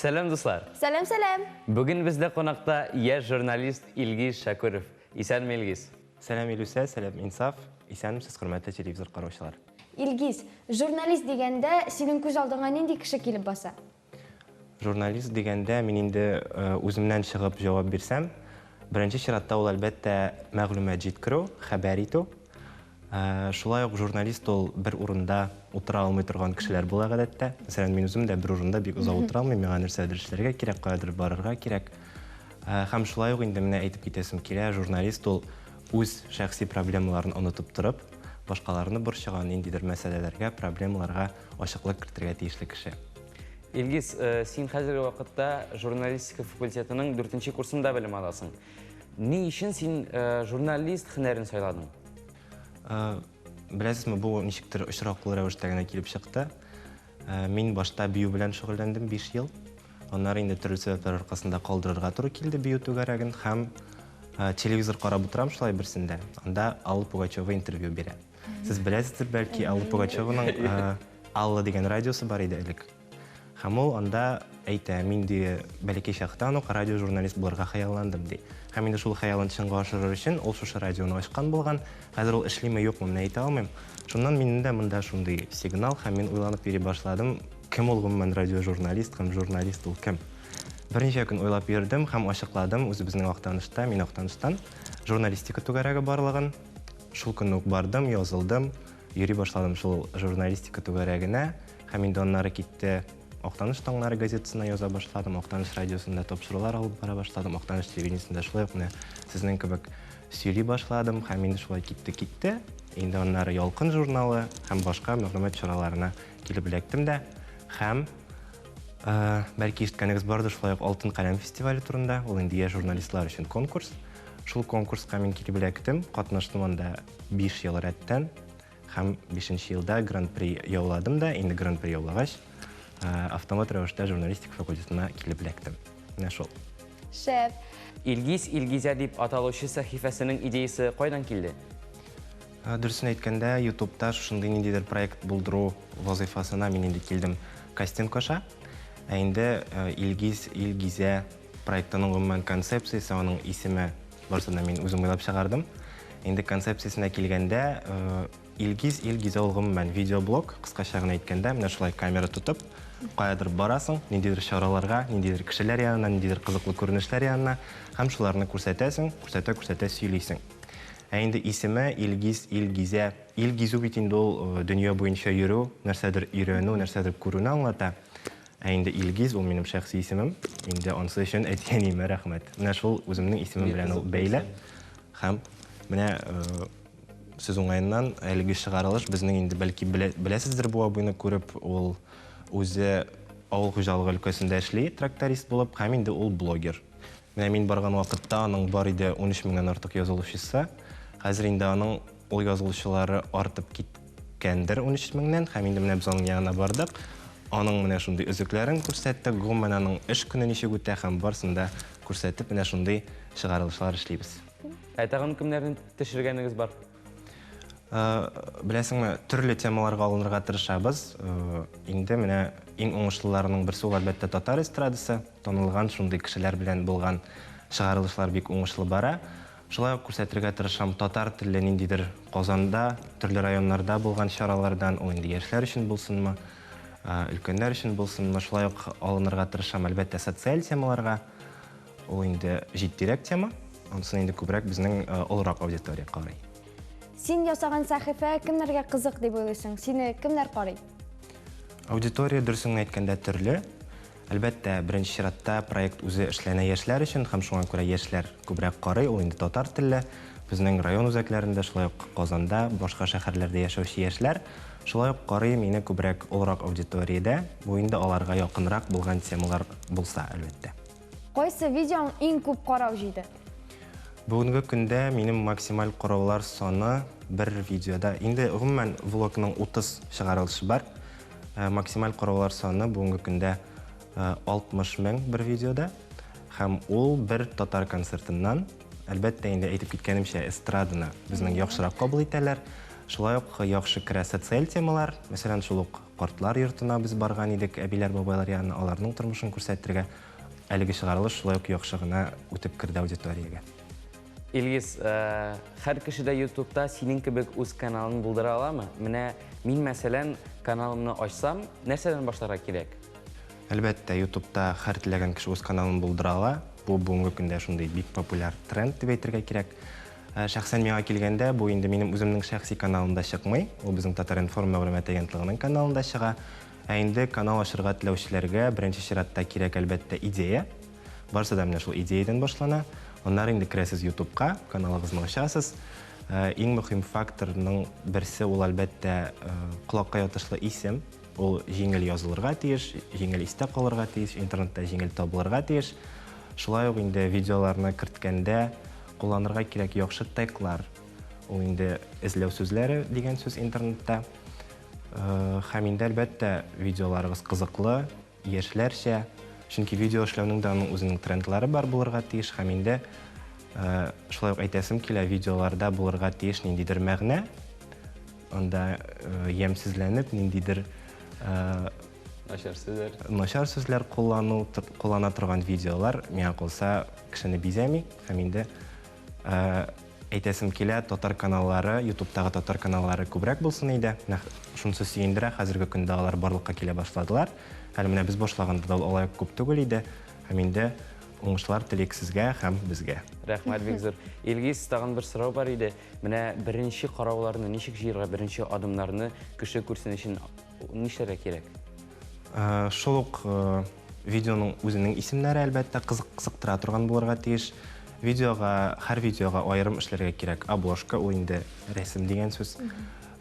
Сәлам, дуслар! Сәлам, сәлам! Бүген бездә кунакта яшь журналист Илгиз Шәкүров. Исәнме, Илгиз? Сәлам, Илүсә, сәлам, Инсаф. Исәнмесез, хөрмәтле телевизор караучылар. Илгиз, журналист дигәндә, синең күз алдыңа нинди кеше килеп баса? Журналист дигәндә, мин инде үземнән чыгып җавап бирсәм, беренче чиратта ул, әлбәттә, мәгълүмат җиткерү, хәбәр итү. Шулай ук журналист ул бер урында утыра алмый торган кешеләр була гадәттә. Мәсәлән, мин үзем дә бер урында бик озак утыра алмыйм, миңа нәрсәдер эшләргә кирәк, каядыр барырга кирәк. Һәм шулай ук инде менә әйтеп китәсем килә, журналист ул үз шәхси проблемаларын онытып торып, башкаларны борчыган ниндидер мәсьәләләргә, проблемаларга ачыклык кертергә тиешле кеше. Илгиз, син хәзерге вакытта журналистика факультетының дүртенче курсында белем аласың. Ни өчен син журналист һөнәрен сайладың? Беләсезме, бу ничектер очраклы рәвештә генә килеп чыкты. Мин башта бию белән шөгыльләндем 5 ел. Аннары инде төрле сәбәпләр аркасында калдырырга туры килде бию түгәрәген һәм телевизор карап утырам шулай берсендә. Анда Алла Пугачева интервью бирә. Сез беләсездер бәлки, Алла Пугачеваның Алла дигән радиосы бар иде элек. Һәм ул анда әйтә, мин ди бәләкәй чактан ук радиожурналист булырга хыялландым ди. Һәм инде шул хыялын чынга ашырыр өчен ул шушы радионы ачкан булган. Хәзер ул эшлиме, юкмы, менә әйтә алмыйм. Шуннан минем дә монда шундый сигнал һәм мин уйланып йөри башладым, кем ул гомумән радиожурналист һәм журналист ул кем? Берничә көн уйлап йөрдем һәм ачыкладым, үзебезнең Актанышта, мин Актаныштан, журналистика түгәрәге барлыгын. Шул көнне үк бардым, язылдым, йөри башладым шул журналистика түгәрәгенә. Һәм инде аннары китте Актаныш таңнары газетасына яза башладым, Актаныш радиосында тапшырулар алып бара башладым, Актаныш телевидениесендә шулай ук менә сезнең кебек сөйли башладым һәм инде шулай китте-китте. Инде аннары Ялкын журналы һәм башка мәгълүмат чараларына килеп эләктем дә. Һәм бәлки ишеткәнегез бардыр, шулай ук Алтын каләм фестивале турында, ул инде яшь журналистлар өчен конкурс. Шул конкурска мин килеп эләктем, катнаштым анда 5 ел рәттән. Һәм бишенче елда гран-при яуладым да, инде гран-при яулагач, автомат рәвештә журналистика факультетына килеп эләктем. Менә шул. Шәп. Илгиз Илгизә дип аталучы сәхифәсенең идеясе кайдан килде? Дөресен әйткәндә, YouTube'та шушындый ниндидер проект булдыру вазыйфасына мин инде килдем кастинг аша. Ә инде Илгиз Илгизә проектының гомумән концепциясе, аның исеме барысын да мин үзем уйлап чыгардым. Инде концепциясенә килгәндә, Илгиз, Илгизә ул гомумән видеоблог, кыскача гына әйткәндә, менә шулай камера тотып, каядыр барасың, ниндидер чараларга, ниндидер кешеләр янына, ниндидер кызыклы күренешләр янына һәм шуларны күрсәтәсең, күрсәтә-күрсәтә сөйлисең. Ә инде исеме Илгиз, Илгизә. Ил гизү бит инде ул дөнья буенча йөрү, нәрсәдер өйрәнү, нәрсәдер күрүне аңлата. Ә инде Илгиз, ул минем шәхси исемем. Инде ансы өчен әти-әниемә рәхмәт. Менә шул үземнең исемем белән ул бәйле. Һәм менә сүз уңаеннан әлеге чыгарылыш безнең инде бәлки беләсездер бу абыйны күреп, ул үзе авыл хуҗалыгы өлкәсендә эшли, тракторист булып, һәм инде ул блогер. Менә мин барган вакытта аның бар иде 13 меңнән артык язылучысы. Хәзер инде аның ул язылучылары артып киткәндер 13 меңнән, һәм инде менә без аның янына бардык. Аның менә шундый өзекләрен күрсәттек, гомумән аның эш көне ничек үтә һәм барысын да күрсәтеп, менә шундый чыгарылышлар эшлибез. Ә тагын кемнәрне төшергәнегез бар? Беләсеңме, төрле темаларга алынырга тырышабыз. Инде менә иң уңышлыларының берсе ул, әлбәттә, татар эстрадасы. Танылган шундый кешеләр белән булган чыгарылышлар бик уңышлы бара. Шулай ук күрсәтергә тырышам татар телле ниндидер Казанда, төрле районнарда булган чаралардан, ул инде яшьләр өчен булсынмы, өлкәннәр өчен булсынмы, шулай ук алынырга тырышам, әлбәттә, социаль темаларга. Ул инде җитдирәк тема, анысын инде күбрәк безнең олырак аудитория карый. Син ясаган сәхифә кемнәргә кызык дип уйлыйсың? Сине кемнәр карый? Аудитория, дөресен генә әйткәндә, төрле. Әлбәттә, беренче чиратта проект үзе эшләнә яшьләр өчен һәм шуңа күрә яшьләр күбрәк карый, ул инде татар телле. Безнең район үзәкләрендә, шулай ук Казанда, башка шәһәрләрдә яшәүче яшьләр шулай ук карый мине күбрәк олырак аудиториядә, бу инде аларга якынрак булган темалар булса, әлбәттә. Кайсы видеоң иң күп карау җыйды? Бүгенге көндә минем максималь караулар саны бер видеода, инде гомумән влогның 30 чыгарылышы бар. Максималь караулар саны бүгенге көндә 60 мең бер видеода. Һәм ул бер татар концертыннан, әлбәттә инде әйтеп киткәнемчә, эстраданы безнең яхшырак кабул итәләр. Шулай ук яхшы керә социаль темалар, мәсәлән, шул ук картлар йортына без барган идек, әбиләр, бабайлар янына, аларның тормышын күрсәтергә. Әлеге чыгарылыш шулай ук яхшы гына үтеп керде аудиториягә. Илгиз, һәр кеше дә YouTube'та синең кебек үз каналын булдыра аламы? Менә мин, мәсәлән, каналымны ачсам, нәрсәдән башларга кирәк? Әлбәттә, YouTube'та һәр теләгән кеше үз каналын булдыра ала. Бу бүгенге көндә шундый бик популяр тренд дип әйтергә кирәк. Шәхсән миңа килгәндә, бу инде минем үземнең шәхси каналымда чыкмый. Ул безнең Татар-информ мәгълүмат агентлыгының каналында чыга. Ә инде канал ачырга теләүчеләргә беренче чиратта кирәк, әлбәттә, идея. Барысы да менә шул идеядән башлана. Аннары инде керәсез YouTube'ка, каналыгызны ачасыз. Иң мөһим факторның берсе ул, әлбәттә, колакка ятышлы исем. Ул җиңел язылырга тиеш, җиңел истә калырга тиеш, интернетта җиңел табылырга тиеш. Шулай ук инде видеоларны керткәндә кулланырга кирәк яхшы теглар. Ул инде эзләү сүзләре дигән сүз интернетта. Һәм инде, әлбәттә, видеоларыгыз кызыклы, яшьләрчә, чөнки видео эшләүнең дә аның үзенең трендлары бар булырга тиеш, һәм инде шулай ук әйтәсем килә, видеоларда булырга тиеш ниндидер мәгънә, анда ямьсезләнеп ниндидер начар сүзләр, начар сүзләр куллану, куллана торган видеолар, миңа калса, кешене бизәми. Һәм инде әйтәсем килә, татар каналлары, YouTube'тагы татар каналлары күбрәк булсын иде. Менә шунысы сөендерә, хәзерге көндә алар барлыкка килә башладылар. Әле менә без башлаганда да алай күп түгел иде. Һәм инде уңышлар телик сезгә һәм безгә. Рәхмәт бик зур. Илгиз, тагын бер сорау бар иде. Менә беренче карауларны ничек җыярга, беренче адымнарны кеше күрсен өчен нишләргә кирәк? Шул ук видеоның үзенең исемнәре, әлбәттә, кызыктыра торган булырга тиеш. Видеога, һәр видеога аерым эшләргә кирәк. Обложка, ул инде рәсем дигән сүз.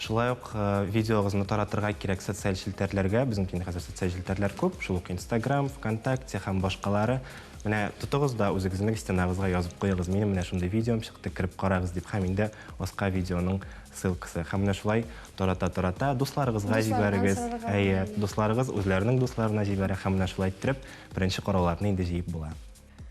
Шулай ук видеогызны таратырга кирәк социаль челтәрләргә. Безнең инде хәзер социаль челтәрләр күп, шул ук Instagram, ВКонтакте һәм башкалары. Менә тотыгыз да үзегезнең стенагызга язып куегыз. Минем менә шундый видеом чыкты, кереп карагыз дип, һәм инде аска видеоның ссылкасы. Һәм менә шулай тарата-тарата дусларыгызга җибәрегез. Әйе, дусларыгыз үзләренең дусларына җибәрә, һәм менә шулай иттереп беренче карауларны инде җыеп була.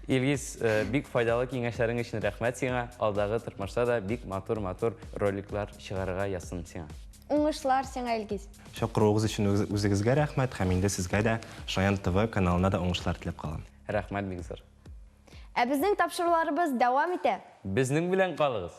Илгиз, бик файдалы киңәшләрең өчен рәхмәт сиңа. Алдагы тормышта да бик матур-матур роликлар чыгарырга язсын сиңа. Уңышлар сиңа, Илгиз. Чакыруыгыз өчен үзегезгә рәхмәт, һәм инде сезгә дә, Шаян ТВ каналына да уңышлар теләп калам. Рәхмәт бик зур. Ә безнең тапшыруларыбыз дәвам итә. Безнең белән калыгыз.